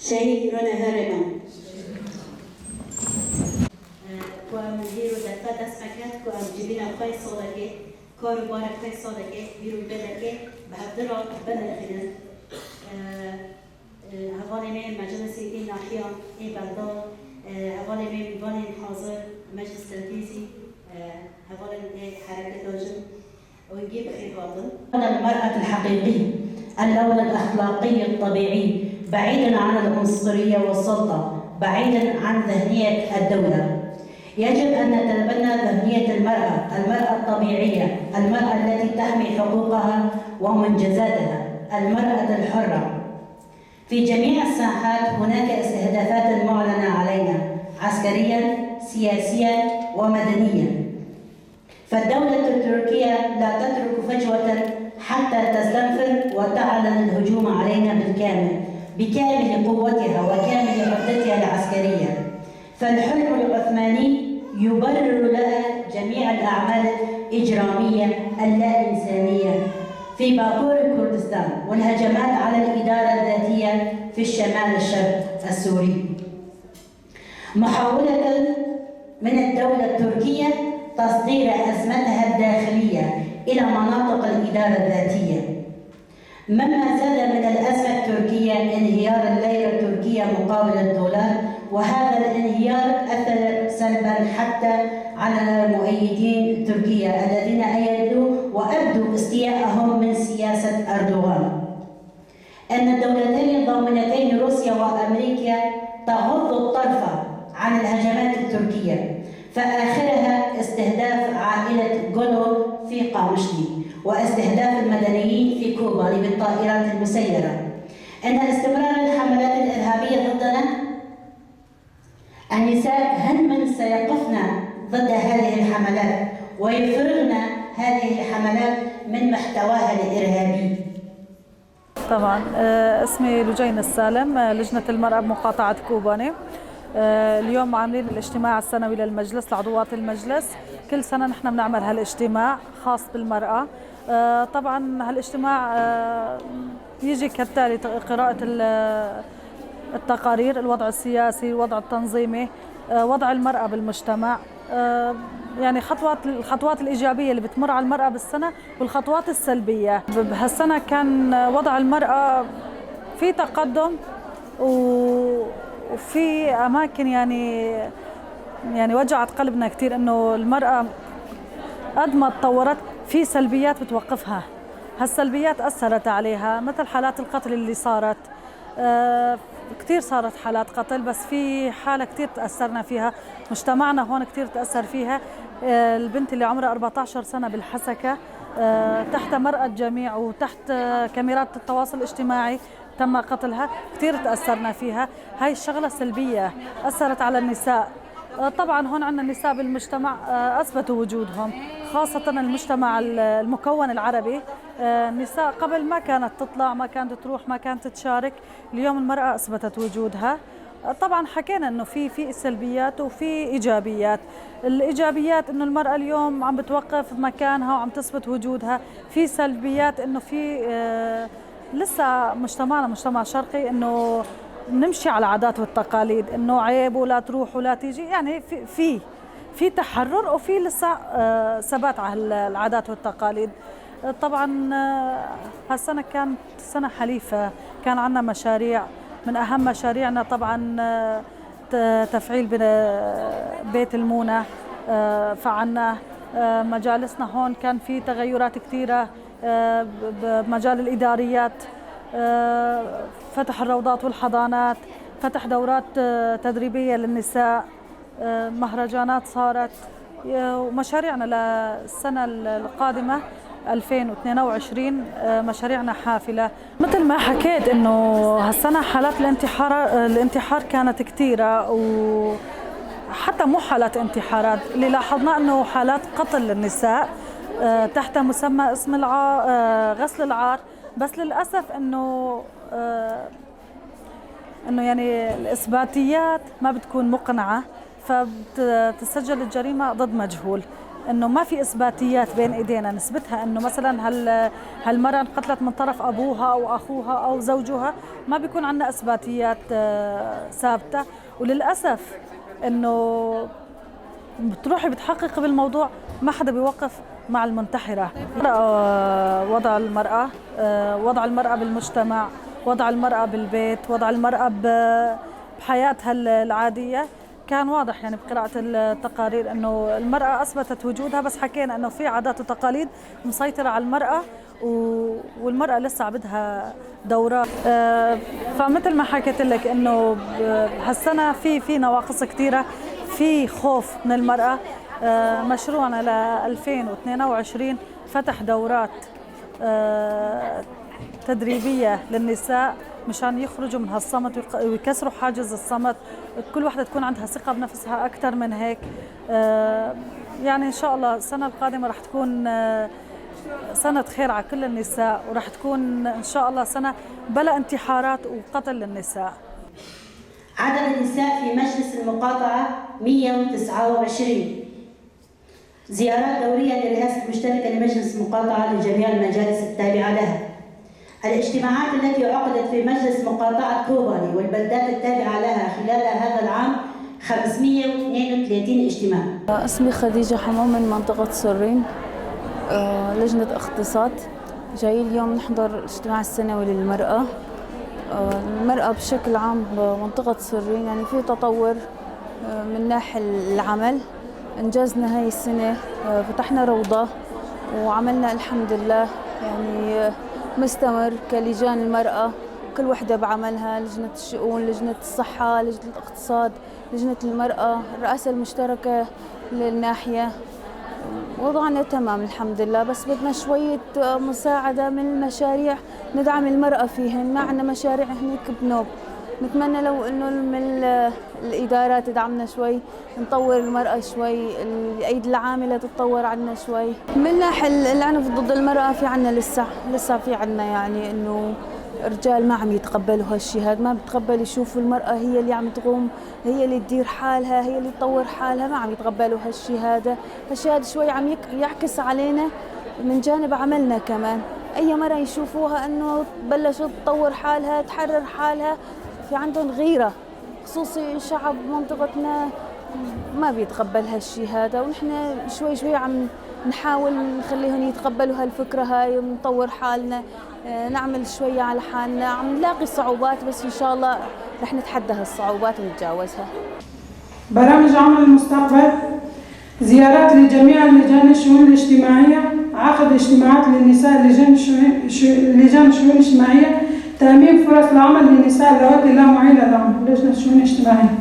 Şehîd Ronahi Rêman. Ku em hîro derfet dest me ket ku em civîna xwe yê salekê, kar û barê xwe yê salekê, bîr û gelekê bi hevdu re binirxînin. Hevalê me yên meclisê ê nahiya, ê belda, hevalê me yên mîvanên hazir, meclis tenfîzî, hevalên ê hereketa jin wengê bi xêr hatin. المرأة الحقيقي، اللون الأخلاقي الطبيعي، بعيدا عن العنصرية والسلطة، بعيدا عن ذهنية الدولة. يجب أن نتبنى ذهنية المرأة، المرأة الطبيعية، المرأة التي تحمي حقوقها ومنجزاتها، المرأة الحرة. في جميع الساحات هناك استهدافات معلنة علينا عسكريا، سياسيا ومدنيا. فالدولة التركية لا تترك فجوة حتى تستنفر وتعلن الهجوم علينا بالكامل، بكامل قوتها وكامل عدتها العسكرية. فالحلم العثماني يبرر لها جميع الأعمال الإجرامية اللا إنسانية في باكور كردستان والهجمات على الإدارة الذاتية في الشمال الشرق السوري. محاولة من الدولة التركية تصدير أزمتها الداخلية إلى مناطق الإدارة الذاتية، مما زاد من الأزمة التركية انهيار الليرة التركية مقابل الدولار، وهذا الانهيار أثر سلبا حتى على المؤيدين تركيا الذين أيدوا وأبدوا استياءهم من سياسة أردوغان. أن الدولتين الضامنتين روسيا وأمريكا تغض الطرف عن الهجمات التركية، فآخرها استهداف عائلة جولو في قامشلي واستهداف المدنيين في كوباني بالطائرات المسيرة. أن استمرار الحملات الإرهابية ضدنا، النساء هن من سيقفن ضد هذه الحملات ويفرغن هذه الحملات من محتواها الإرهابي. طبعا اسمي لجين السالم، لجنة المرأة بمقاطعة كوباني. اليوم عاملين الاجتماع السنوي للمجلس، لعضوات المجلس. كل سنة نحن بنعمل هالاجتماع خاص بالمرأة. طبعا هالاجتماع يجي كالتالي: قراءة التقارير، الوضع السياسي، الوضع التنظيمي، وضع المرأة بالمجتمع، يعني الخطوات الإيجابية اللي بتمر على المرأة بالسنة والخطوات السلبية. بهالسنة كان وضع المرأة في تقدم وفي أماكن يعني وجعت قلبنا كثير، إنه المرأة قد ما تطورت في سلبيات بتوقفها، هالسلبيات أثرت عليها، مثل حالات القتل اللي صارت. كثير صارت حالات قتل، بس في حالة كثير تأثرنا فيها، مجتمعنا هون كثير تأثر فيها، البنت اللي عمرها 14 سنة بالحسكة، تحت مرأى الجميع وتحت كاميرات التواصل الاجتماعي تم قتلها. كثير تأثرنا فيها هاي الشغلة، سلبية أثرت على النساء. طبعا هون عندنا النساء بالمجتمع أثبتوا وجودهم، خاصة المجتمع المكون العربي. النساء قبل ما كانت تطلع، ما كانت تروح، ما كانت تشارك. اليوم المرأة أثبتت وجودها. طبعا حكينا انه في سلبيات وفي ايجابيات. الايجابيات انه المراه اليوم عم بتوقف بمكانها وعم تثبت وجودها. في سلبيات انه في لسه مجتمعنا مجتمع شرقي، انه نمشي على العادات والتقاليد، انه عيب ولا تروح ولا تيجي. يعني في تحرر وفي لسه ثبات على العادات والتقاليد. طبعا هالسنه كانت سنه حليفه، كان عندنا مشاريع. من اهم مشاريعنا طبعا تفعيل بيت المونه، فعلناه. مجالسنا هون كان في تغيرات كثيره بمجال الاداريات، فتح الروضات والحضانات، فتح دورات تدريبيه للنساء، مهرجانات صارت. ومشاريعنا للسنه القادمه 2022 مشاريعنا حافلة. مثل ما حكيت انه هالسنة حالات الانتحار كانت كثيرة، وحتى مو حالات انتحارات، اللي لاحظناه انه حالات قتل للنساء تحت مسمى اسم العار، غسل العار. بس للاسف انه يعني الاثباتيات ما بتكون مقنعه، فبتسجل الجريمه ضد مجهول. انه ما في اثباتيات بين ايدينا نثبتها انه مثلا هالمراه انقتلت من طرف ابوها او اخوها او زوجها، ما بيكون عندنا اثباتيات ثابته. وللاسف انه بتروحي بتحققي بالموضوع ما حدا بيوقف مع المنتحره. وضع المراه، وضع المراه بالمجتمع، وضع المراه بالبيت، وضع المراه بحياتها العاديه كان واضح يعني بقراءة التقارير انه المرأة اثبتت وجودها، بس حكينا انه في عادات وتقاليد مسيطرة على المرأة والمرأة لسه بدها دورات. فمثل ما حكيت لك انه هالسنة في نواقص كثيرة، في خوف من المرأة. مشروعنا ل 2022 فتح دورات تدريبية للنساء مشان يخرجوا من هالصمت ويكسروا حاجز الصمت، كل واحدة تكون عندها ثقة بنفسها أكثر من هيك. يعني إن شاء الله السنة القادمة رح تكون سنة خير على كل النساء، ورح تكون إن شاء الله سنة بلا انتحارات وقتل للنساء. عدد النساء في مجلس المقاطعة 129. زيارات دورية للرئاسة المشتركة لمجلس المقاطعة لجميع المجالس التابعة لها. الاجتماعات التي عقدت في مجلس مقاطعة كوباني والبلدات التابعة لها خلال هذا العام 532 اجتماع. اسمي خديجة حمو من منطقة سرين، لجنة اقتصاد. جاي اليوم نحضر الاجتماع السنوي للمرأة. المرأة بشكل عام بمنطقة سرين يعني في تطور من ناحية العمل. انجزنا هاي السنة، فتحنا روضة وعملنا الحمد لله يعني مستمر كلجان المرأة، كل وحدة بعملها، لجنة الشؤون، لجنة الصحة، لجنة الاقتصاد، لجنة المرأة، الرئاسة المشتركة للناحية. وضعنا تمام الحمد لله، بس بدنا شوية مساعدة من المشاريع ندعم المرأة فيهن. ما عندنا مشاريع هنيك بنوب، نتمنى لو انه من الإدارة تدعمنا شوي، نطور المرأة شوي، الأيد العاملة تتطور عنا شوي. من ناحية العنف ضد المرأة في عنا لسه في عنا يعني انه الرجال ما عم يتقبلوا هالشيء هذا، ما بيتقبلوا يشوفوا المرأة هي اللي عم تقوم، هي اللي تدير حالها، هي اللي تطور حالها، ما عم يتقبلوا هالشيء هذا. هالشيء هذا شوي عم يعكس علينا من جانب عملنا كمان. أي مرة يشوفوها انه بلشت تطور حالها، تحرر حالها، في عندهم غيرة، خصوصي شعب منطقتنا ما بيتقبل هالشيء هذا، ونحن شوي شوي عم نحاول نخليهم يتقبلوا هالفكرة هاي ونطور حالنا، نعمل شوية على حالنا. عم نلاقي صعوبات بس إن شاء الله رح نتحدى هالصعوبات ونتجاوزها. برامج عمل المستقبل: زيارات لجميع لجان الشؤون الاجتماعية، عقد اجتماعات للنساء لجان الشؤون الاجتماعية، تأمين فرص العمل للنساء اللواتي لا معيل لهم، لجنة الشؤون الاجتماعية.